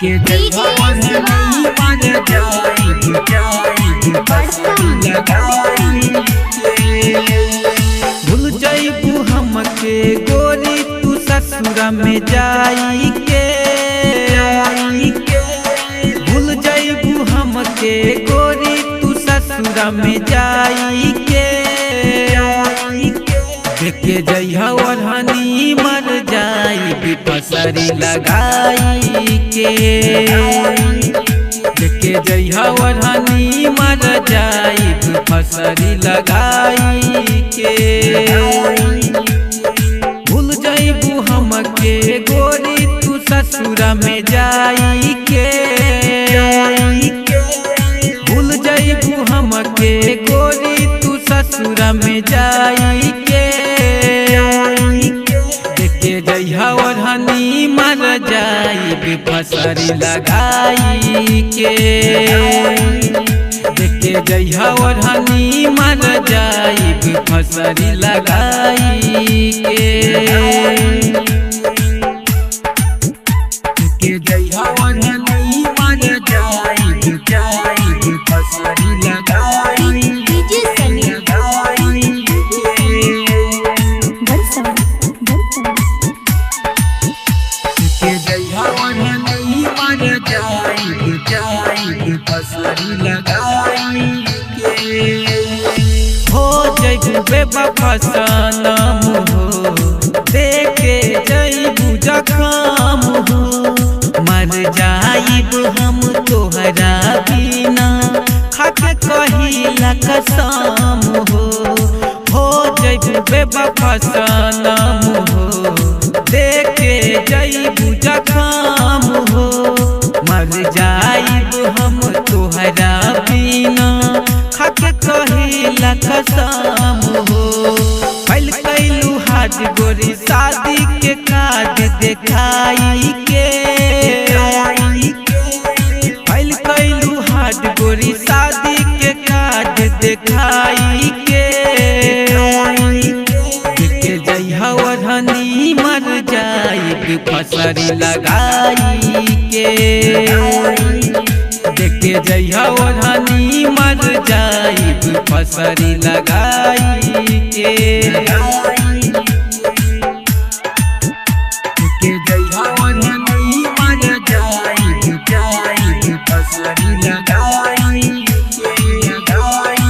के जइहा ओढ़नी मर जाइब जाइब फसरी लगाई के। भूल जइबू हमके गोरी तू ससुरा में जाई के, भूल जइबू हमके गोरी तू ससुरा में जाई के। देखे जइहा ओढ़नी मर जाई फसरी लगाई के, देखे जइहा ओढ़नी मर जाई फसरी लगाई के। भूल जइबू हमके गोरी तू ससुरा में जाई के, भूल जइबू हमके गोरी तू ससुरा में जाई के। देखे जइहा ओढ़नी मर जाई फसरी लगाई के, देखे जइहा ओढ़नी मर जाई फसरी लगाई के। के जइहा ओढ़नी मर जाई जाई फसरी लगाई डीजे सनी लगाई के। बरसवा बरसवा। के जइहा ओढ़नी मर जाई जाई फसरी लगाई के। हो जइबू बेवफा सनम हो, देखे जइबू जखम हो, मर जाइब हम तोहरा बिना खाके कहिला कसम हो। हो जइबू बेवफा सनम हो, देखे जइबू जखम हो, मर जाइब हम तोहरा बिना खाके कहिला कसम हो। फैल कैलू हाथ गोरी शादी के कार्ड देखाई के, फैल कैलू हाथ गोरी शादी के कार्ड देखाई के। के जइहा ओढ़नी मर जाई फसरी लगाई के, देखे जइहा ओढ़नी मर जाई फसरी लगाई के। के जइहा ओढ़नी मर जाई जाई फसरी लगाई के, लगाई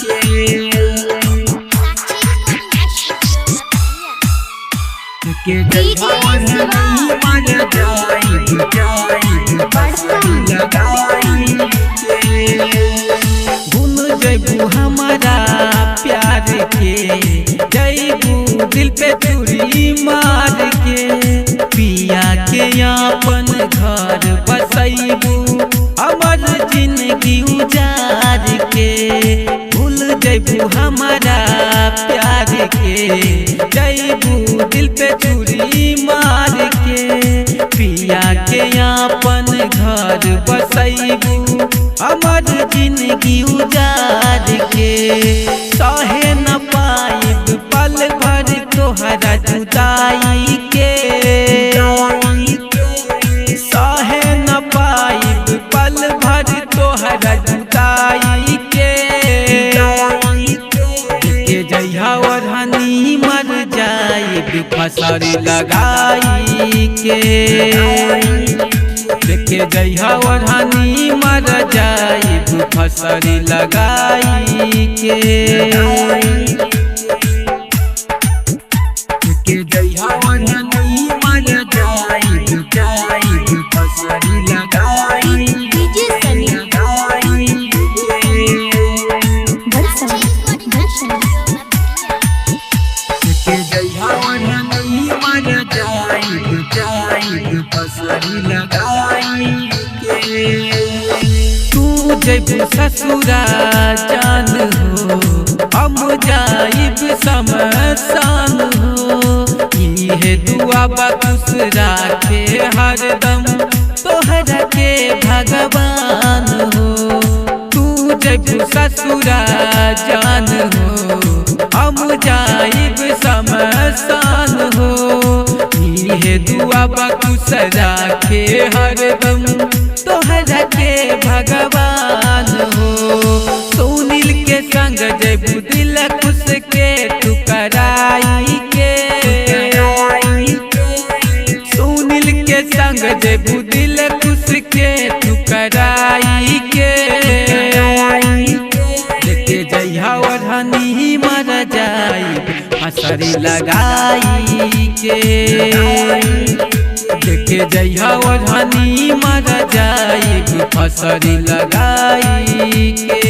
के। के जइहा ओढ़नी मर जाई जाई फसरी लगाई के। भूल जइबू हमारा प्यार के, जइबू दिल पे छुरी मार के, पिया के अपन घर बसैबू हमर जिंदगी उजार के। भूल जइबू हमारा प्यार के, जइबू दिल पे छुरी मार के, पिया के अपन घर बसैबू हमर जिंदगी उजार के। सहे न पाइब पल भर तोहरा जुदाई के, सहे न पाइब पल भर तोहरा जुदाई के। के जइहा ओढ़नी मर जाई फसरी लगाई के, देखे जइहा ओढ़नी मर जाई फसरी लगाई के। के जइहा ओढ़नी मर जाई जाई फसरी लगाई डीजे सनी लगाई के। बरसवा बरसवा। के जइहा ओढ़नी मर जाई जाई फसरी लगाई के। तू जइबू ससुरा जान हो, हम जाइब समसान हो, इहे दुआ बा खुश राखे हरदम तोहरा के भगवान हो। तू जइबू ससुरा जान हो, हम जाइब समसान हो, इहे दुआ बकुश राखे हरदम तोहरा के भगवान हो। सुनील के संग जयबू दिल खुश के ठुकराई के, सुनील के संग जयबू दिल खुश के ठुकराई के। लेके जइहा ओढ़नी मर जाई हसरी लगाई के, लेके जइहा ओढ़नी मर जाई हसरी लगाई के।